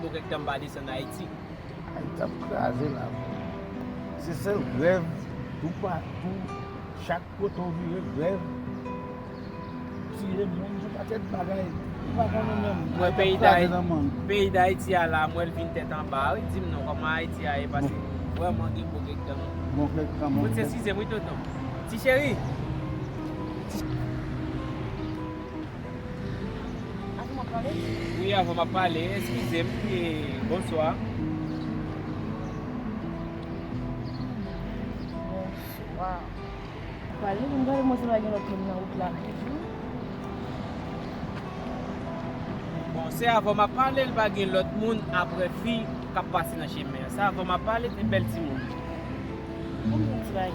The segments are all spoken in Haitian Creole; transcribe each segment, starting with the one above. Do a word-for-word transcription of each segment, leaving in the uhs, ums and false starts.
Bokèk tan m pa desann Ayiti. Ayiti ap kraze la. Se sèl grèv, toupatou, chak kote w vire, grèv. Tiye moun, se pakèt bagay. Ou pa konnen menm. Mwen Ayiti ap kraze nan mann. Peyi Dayiti a la, mwen l vin tèt anba, wi. Di m non, kòman Ayiti a ye, paske vrèman gen bokèk tan. Bokèk tan, bokèt tan. Fout eskize m, wi, tonton. Ti cheri. Avan m ap pale? Wi, avan m ap pale. Eskize m. E, bonswa. Bonswa. Pale, m gade mwen si pa gen lòt moun nan wout la toujou. Bon, se avan m ap pale, l pa gen lòt moun apre fi k ap pase nan chemen an. Se avan m ap pale, te bèl timoun. Ban m di yon ti bagay.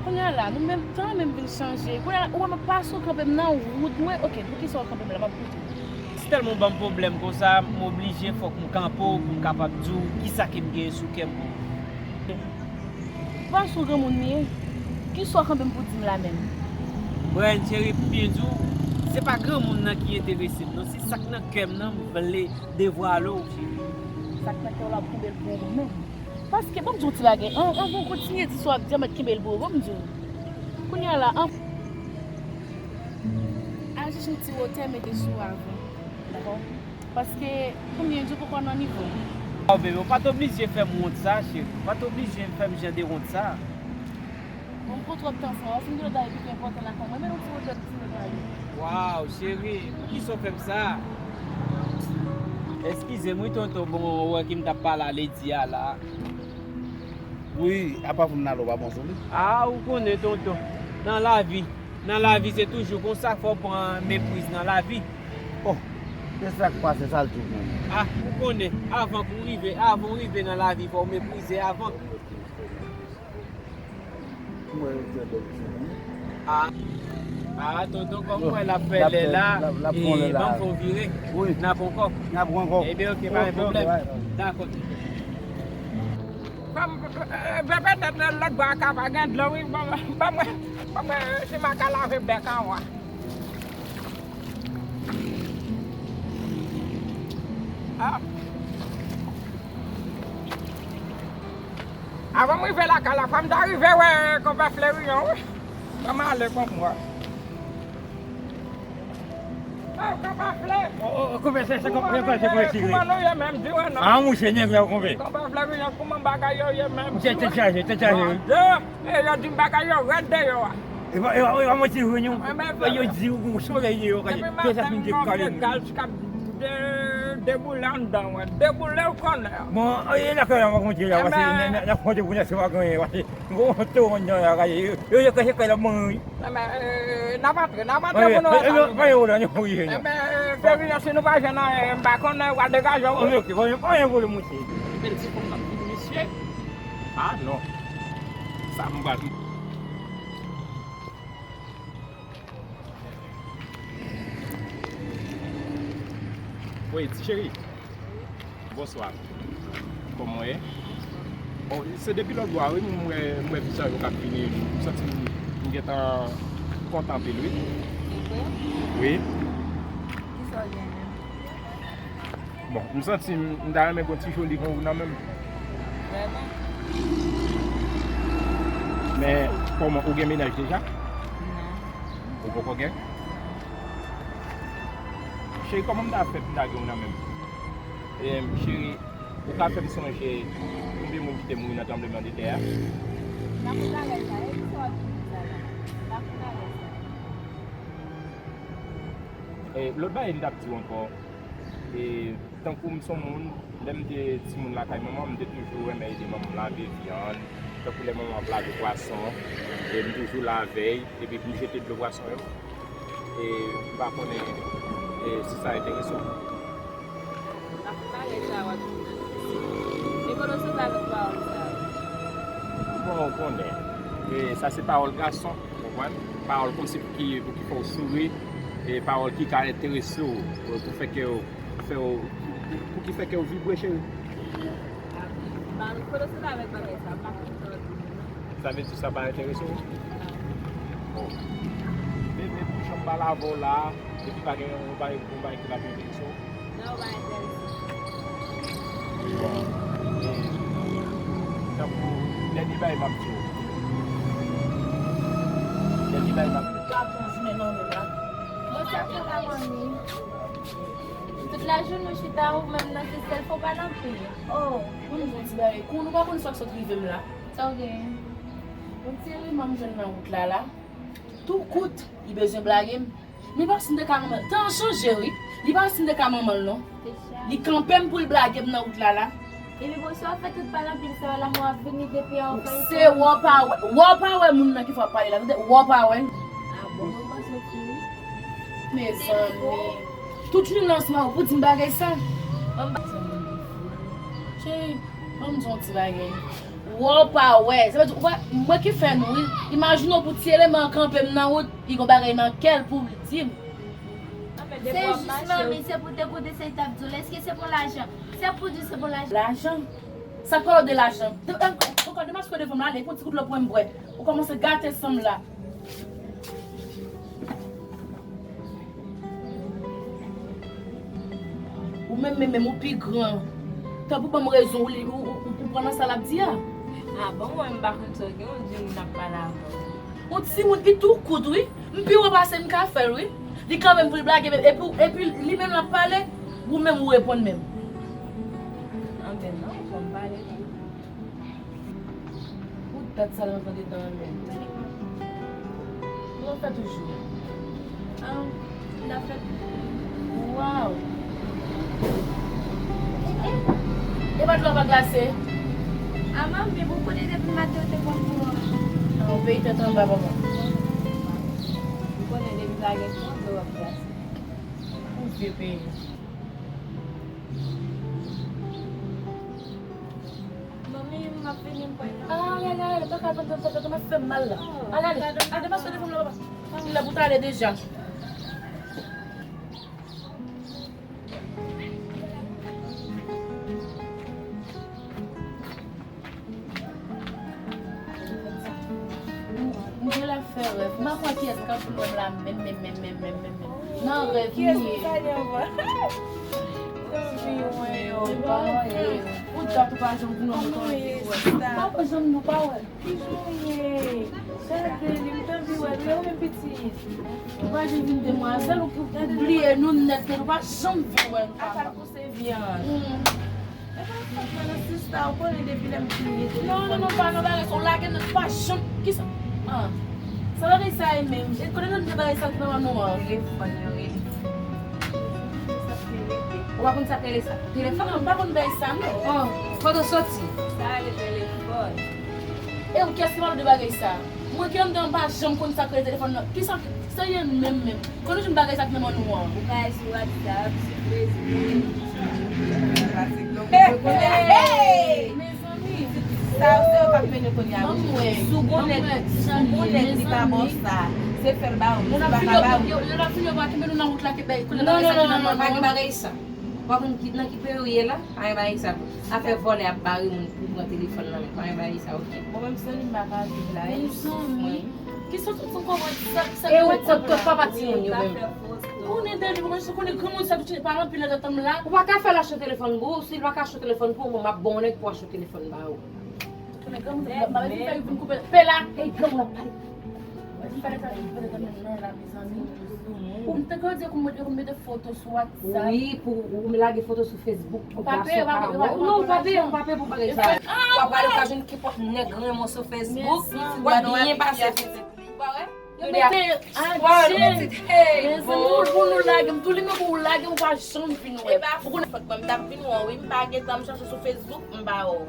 Kounye a la, nou menm tan menm vin chanje. Kounye a la, ou wè m ap pase, ou kanpe m nan wout mwen. Oke, poukisa w kanpe m la? M ap koute w. Si tèlman w ban m pwoblèm konsa, m oblije fòk m kanpe w pou m kapab di w kisa ke m genyen sou kè m pou ou. Pase yon granmoun li ye. Kisa w kanpe m pou di m la menm? Brian cheri, pou byen di w, se pa granmoun nan ki enterese m non, se sa k nan kè m nan m vle devwale w, cheri. Sa k nan kè w la, w kenbe l pou ou menm. Paske, ban m di w ti bagay, an, anvan w kontinye di sa w ap di a, mèt kenbe l pou ou, ban m di w. Kounye a la, an, al chèche yon ti wotè mete sou ou avan. Dakò? Paske, kounye a di w poko nan nivo. Oh, bebe, ou pa t oblije fè m wont sa, cheri. Ou pa t oblije fè m jan de wont sa. Bon, m pran twòp tan sa, w fin gen lòt bagay ki pi enpòtan lakay mwen, men yon ti wotè ti bagay. Waw, cheri, poukisa w fè m sa? Eskize m wi, tonton, bon, ou wè ki m t ap pale a Lady a la. Wi, apa pou n ale, w pa bon sou li? A, ou konnen, tonton, nan lavi, nan lavi, se toujou konsa, fò w pran mepriz nan lavi. Oh, se sa k pase, sa l di w menm. A, ou konnen, avan pou w rive, avan w rive nan lavi, fò w meprize avan. Mwen, yo fè bèl ti moun. A, a, tonton, kòm mwen l ap fè lè la, l ap, l ap, l ap fè lè la. Ban m fè yon vire. Wi. N a pran kòb. N a pran kòb. Ebyen, oke, pa gen pwoblèm. Dakò, tonton. Kòm, eh, bebe nèt nan lòt bò a ka pa gen dlo, wi. Ban mwen, ban mwen, ban mwen, si m a ka lave bèk an wa. A. Avan m rive lakay la, fò m ta rive wè konpè Fleurion, wi. Ban m ale konpè. Oh, konpè Fle. Oh, oh, konpè, se, se konpè, se konpè, se konpè. Kouman nou ye menm, di mwen non? A, mouche, nèg la, konpè. Konpè Fleurion, kouman bagay yo ye menm? Tèt, tèt chaje, tèt chaje, wi. Mon Dieu. E yo di m bagay yo rèd deyò a. E pa, e pa, e pa manti vre non. Yo di ou gon solèy deyò, gade. Depi maten m wè gaz k ap de-, deboule anndan mwen. Deboule ou konnen. Bon, e lakay la m ap monte la, paske n a, n a, n ap monte pou n a se pa gen anyen, paske gon towo anndan la, gade. Yo, yo, yo kache kay la ban mwen, wi. Enben, n ap antre, n ap antre pou nou wè sa nou fè. Enben, Fleurion, si nou pa jwenn anyen, m pa konnen, w a degaje w. Oke, oke, pa gen pwoblèm, monchè. Bèl ti fanm nan, mesye. A non. Sa m pral. Wi, ti cheri. Bonswa. Kòman w ye? Oh, se depi lòt bò a, wi, m wè, m wè vizaj ou k ap vini. M santi m, m gentan kontan anpil, wi. Ou vre? Wi. Kisa w gen menm? Bon, m santi m, m ta renmen gon ti joli jan ou nan men m. Vrèman? Men, kòman, ou gen mennaj deja? Non. Ou poko gen? Cheri, kòman m ta fè pou m ta gen w nan men m? Em, cheri, ou ka fè m sonje konbyen moun ki te mouri nan tranblemanntè a? N a konn bagay sa, e kisa w ap di konsa la? N a konn bagay sa. E, lòt bagay m t ap di w ankò, e, tankou m se yon moun, lè m te timoun lakay manman m, m te toujou renmen ede manman m lave vyann. Tankou lè manman m ap lave pwason, e m toujou la avè l, epi pou m jete dlo pwason yo. E m pa konnen, e, si sa enterese w. M pa konn bagay sa w ap di m nan. E kote w sot avèk pawòl sa yo? Bon, ou konnen. E sa se pawòl gason, ou konprann? Pawòl kòmsi pou ki, pou ki fè w souri, e pawòl ki ka enterese w, pou fè kè w fè w, pou ki fè kè w vibre, cheri. Ba, kote w sot avèk bagay sa, m pa konn sa w ap di m nan. Sa vle di sa pa enterese w? Non. Bon. Bebe, pou jan m pale avè w la, epi pa gen yon bagay, yon bagay ki pa enterese w? Non, w pa enterese. Bon, e, tankou dènye bagay m ap di w. Dènye bagay m ap di w. Gade yon jounen nan men m la. Mwen sa fè la manmi. Tout lajounen w chita ou menm nan se sèl fò pale anpil. Oh, pou m di yon ti bagay. Kou nou pa konn sa k sot rive m la. Sa w genyen? Yon ti eleman m jwenn nan wout la la. Tou kout, li bezwen blage m. Li pa si m te ka manman l. Tan an chanje, wi. Li pa si m te ka manman l, non. Li kanpe m pou l blage m nan wout la la. Epi bon, si w ap fè tout pale anpil sa yo la, mwen ap vini depi a w fè. Se wè w pa wè, wè w pa wè moun nan ki fè w ap pale la, tande, wè w pa wè l. Ah bon, mwen panse w fini. Mezanmi. Tout jounen nan sma ou pou di m bagay sa. Cheri, ban m di yon ti bagay. Wè w pa wè. Sa vle di, ou pa, mwen ki fè nou, wi. Imajine w pou ti eleman an kanpe m nan wout, li gon bagay nan kè l pou l di m. Se jis manmi, se pou te koute sa li t ap di w la. Èske se pou lajan? Se pou di se pou lajan. Lajan? Sa k pale w de lajan? De, e, ou ka demaske devan m la, ale, pran ti gout dlo pou mwen m bwè. Ou kòmanse gate san m la. Ou menm, menm, menm, ou pi gran. Tanpri ban m rezon, ou, ou, ou, ou pran nan sa l ap di a. Ah bon, mwen, m pa konn sa w gen, ou di moun ap pale avè w. Yon timoun, li tou kout, wi. M pi wè pase m ka fè l, wi. Li kanpe m pou l blage m, epi, epi li menm l ap pale, ou menm ou reponn menm. Anben non, fò m pale tou. Ou dat sa l antre dedan an menm. Ou nan fè toujou. Ah, nan fè toujou. Waw. E pa dlo a pa glase? Ah, manmi, ou konnen depi maten yo te konn pou an. Ah, ou peye tèt anba, papa. Ou konnen depi pa gen kouran, dlo a ap glase. Ou vye peyi. Manmi, m ap vini, m pral nan. Ah, ale, ale, ale, pa ka tann, tann, tann, tann, ap fè m mal la. Ale, ale, ale, demaske telefòn nan, papa. Li la pou t ale deja. M gen lè fè rèv. M pa kwè kiyès k ap vin wè m la menm, menm, menm. Nan rèv li ye. Kiyès ki pale anvan? Zanmi mwen yo. Ou dat ou pa janm vin wè m. Kòman w ye, sista? M pa janm nou pa wè. Ki jan w ye? Gade li, m t anvi wè l, men ou menm pitit. Ou pa janm vin demwazèl, ou, ou bliye nou nèt, nèt, ou pa janm vin wè nou papa. Apa l pouse vyann. Hmm. E pa fòt mwen non, sista, ou konnen depi lè m fin gen telefòn. Non, non, non, pa nan bagay sa, ou lage nan, ou pa janm, kisa? Ah. Sa bagay sa ye menm? E kote nou de bagay sa ki nan men nou an? Telefòn yo rele. Ou pa konn sa k rele sa? Telefòn? Non, m pa konn bagay sa, non. Oh, kote w soti? Sa rele telefòn. E ou kiyès ki pale w de bagay sa? Mwen ki anndan m pa janm konn sa k rele telefòn nan. Kisa, sa ye menm menm? Kote w jwenn bagay sa k nan men nou an? Ou ka al sou WhatsApp, sou Facebook. Hey, hey! Mezanmi. Sa yo se yo k ap mennen kounye a. Si w gon nèg, si w gon nèg li pa ba w sa, se fè l ba ou. Si l pa ka ba ou. Lè l ap fini yo pa kenbe nou nan wout la, kenbe kounye a. Non, non, non, non, non, pa gen bagay sa. Ou pa konn ki, nan ki peyi w ye la? Pa gen bagay sa. Afè vòlè ap bare moun pou pran telefòn nan men. Pa gen bagay sa, oke? Bon, menm san li m pa ka viv la, e. Mezanmi. Kisa tout moun konprann sa, sa e ou kot, kot papa timoun yo menm? Konnen de li, mwen se konnen granmoun sa ki pa anpil nan tanm la. Ou pa ka fè l achte telefòn pou ou, si l pa ka achte telefòn pou ou, mwen m ap ba w nèg pou achte telefòn ba ou. Konnen granmoun sa pa vin fè vin koupe pe la. Ey, granmoun ap pale. Vin fè leta, vin fè leta menm nan la, mezanmi. Ou m te ka di kou mwen te mete foto sou WhatsApp. Wi, pou ou lage foto sou Facebook pou gason ka wè w. Non, ou pa peye, ou pa peye pou bagay sa. W ap gade ou ka jwenn kenpòt nèg renmen w sou Facebook, w ap byen pase Facebook. Ou pa wè? Yo mete adje. Mezanmi, pou, pou nou lage m, tou li men pou ou lage m, ou pa janm vin wè m. E pa fòt mwen, m t ap vin wè w, wi, m pa gentan, m chache sou Facebook, m pa wè w.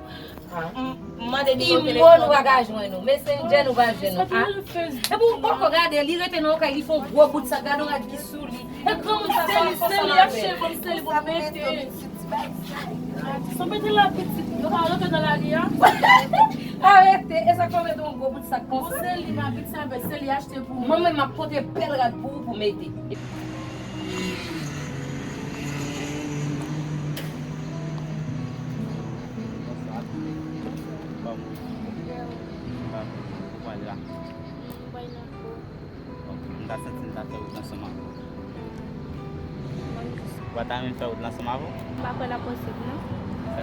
M mande nimewo telefòn. Imo nou pa ka jwenn ou. Messenger nou pa jwenn ou. Epi ou poko gade, li rete nan yon kay, li fè yon gwo bout sak, gade yon rad ki sou li. E granmoun sa, se li, se li achte pou m, se li pou m mete. Sa mete la pitit, yo pa rantre nan lari a. Arete, e sa k fè w mete yon gwo bout sak konsa? Se li m abitye avè, se li achte pou mwen. Mwen menm m ap pote bèl rad pou ou pou mete. Bonswa. Kòman w ye? Kòman w ale la? Mwen nan kou. Ok, m ta santi m ta fè wout ansanm avè w. Mwen jis. Ou pa ta renmen fè wout la ansanm avè w? M pa kwè l ap posib, non. Sa,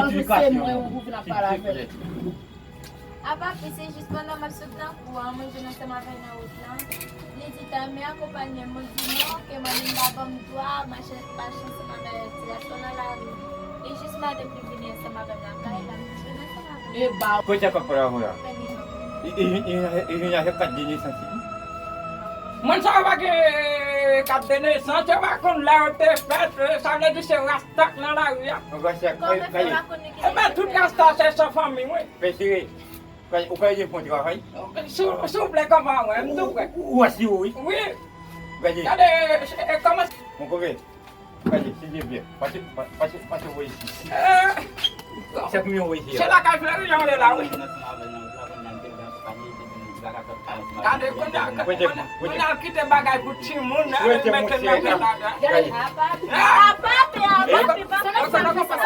Bonjou, se mwen ou vin ap pale avè l. A papi, se jis pandan m ap sot nan kou a, mwen jwenn ansanm avè l nan wout lan. Li di, Tami akonpanye m, mwen di non, ke manmi m pa ban m dwa mache, mache ansanm avè ti gason nan lari. E jis maten pou vini ansanm avè m lakay la, m jwenn ansanm avè l. E ba. Kote k ap pale avè w la? Fè li non. E, e, e, e, e, e, kat de nesans li? Moun sa yo pa gen kat de nesans, yo pa konn lè yo te fèt, sa vle di se rasta k nan lari a. Kòman fè w pa konn li ki... Ebyen, tout rasta se san fanmi, wi. Mesye, ou ka ede fè yon travay? Si, si w vle, kòman, wi, m tou prè. Ou, ou, ou asire, wi. Wi. Gade. Gade, e, e, kòman... Mon kove, gade, silvouplè, pase, pa-, pase, pase voye isi. Eh, se pou yon voye isi. Se lakay Fleury, jan w ye la, wi. Gade, kounye a, kounye a, kounye a, kite bagay pou timoun, eh, mete nan bagay. Gade. A papi, a papi, a papi, pa fè sa, pa fè sa,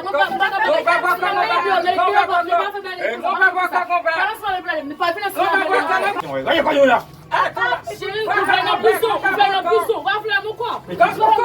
pa fè sa. Konpè, konpè. Konpè, konpè, konpè. Konpè, konpè. Cheri, ou fè nan prizon, ou fè nan prizon, ou pa fè m ankò. Ou fè nan prizon, ou pa fè m ankò.